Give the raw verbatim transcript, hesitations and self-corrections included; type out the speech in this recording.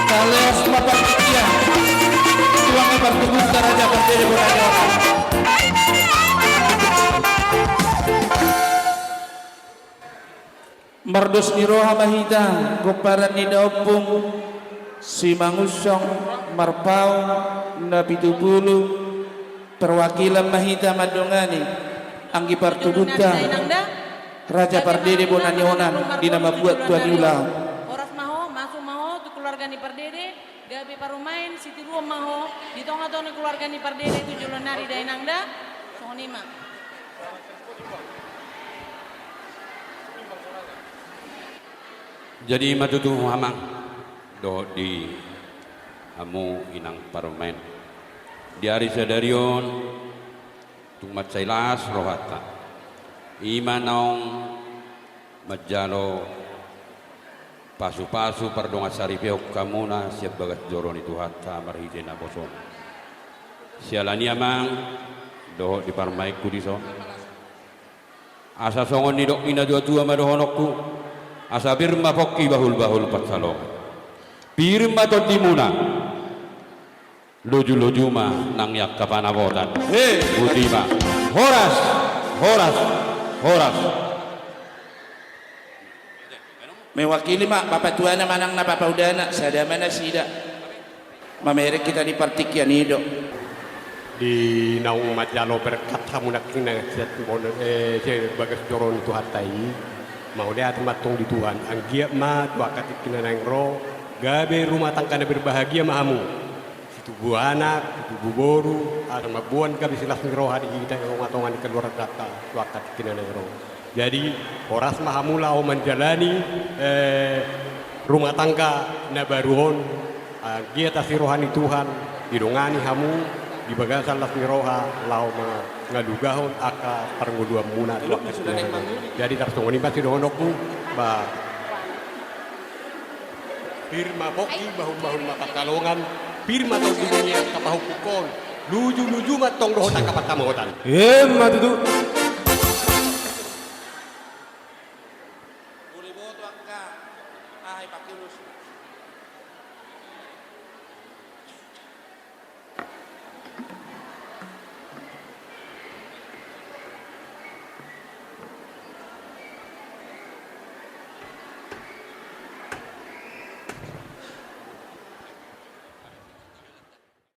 Taleas ma partingkian. Tulang ni partubuhta Raja Pardede Bona ni Onan. Mardos ni roha ma hita, pomparan ni daompung Simangunsong Marpaung na pitu pulu, perwakilan ma hita mandongani anggi partubuhta Raja Pardede Bona ni Onan di na mambuat tua ni ulaon. Horas ma ho, masuk ma ho tu keluarga ni Pardede, gabe parumaen, sitiruon ma ho di tonga-tonga ni keluarga ni Pardede tu joloan ni ari, dainang da. Songon i ma. Jadi i ma tutu amang dohot di hamu inang parumaen. Di ari sadari on tung mansai las rohanta. I ma naung manjalo pasu-pasu pardongansaripeon hamuna sian bagas joro ni Tuhanta marhite naposona. Siala ni i amang dohot di parumaenku dison, asa songon nidok ni natua-tua ma dohononku, asa pir ma pongki, bahul-bahul pansalongan. Pir ma tondimuna, loju-loju ma nang i angka panapotan. He. Botima. Horas, horas, horas. Mewakili ma bapatuana manang na papaudana, sada ma nasida. Mamereng hita di partingkian i do. Di naung manjalo berkat hamu nangkin na sian, eh, sian bagas joro ni Tuhanta i, mauliate ma antong di Tuhan, anggiat ma tu angka tingki na naeng ro gabe rumah tangga na berbahagia ma hamu. Situbu anak, situbu boru, asa mamboan gabe silas ni roha di hita di tonga-tonga ni keluarganta tu angka tingki na naeng ro. Jadi, horas ma hamu laho manjalani, eh, rumah tangga na baru on, anggiat asi roha ni Tuhan, didongani hamu di bagasan las ni roha laho mangalugahon angka parngoluanmuna tu angka tingki na naeng ro. Jadi, tarsongon i ma sidohononku, ba, pir ma pongki, bahul-bahul ma pansalongan, pir ma tondimuna angka pahompungkon, luju-luju ma antong dohot angka pansamotan. Emma tutu.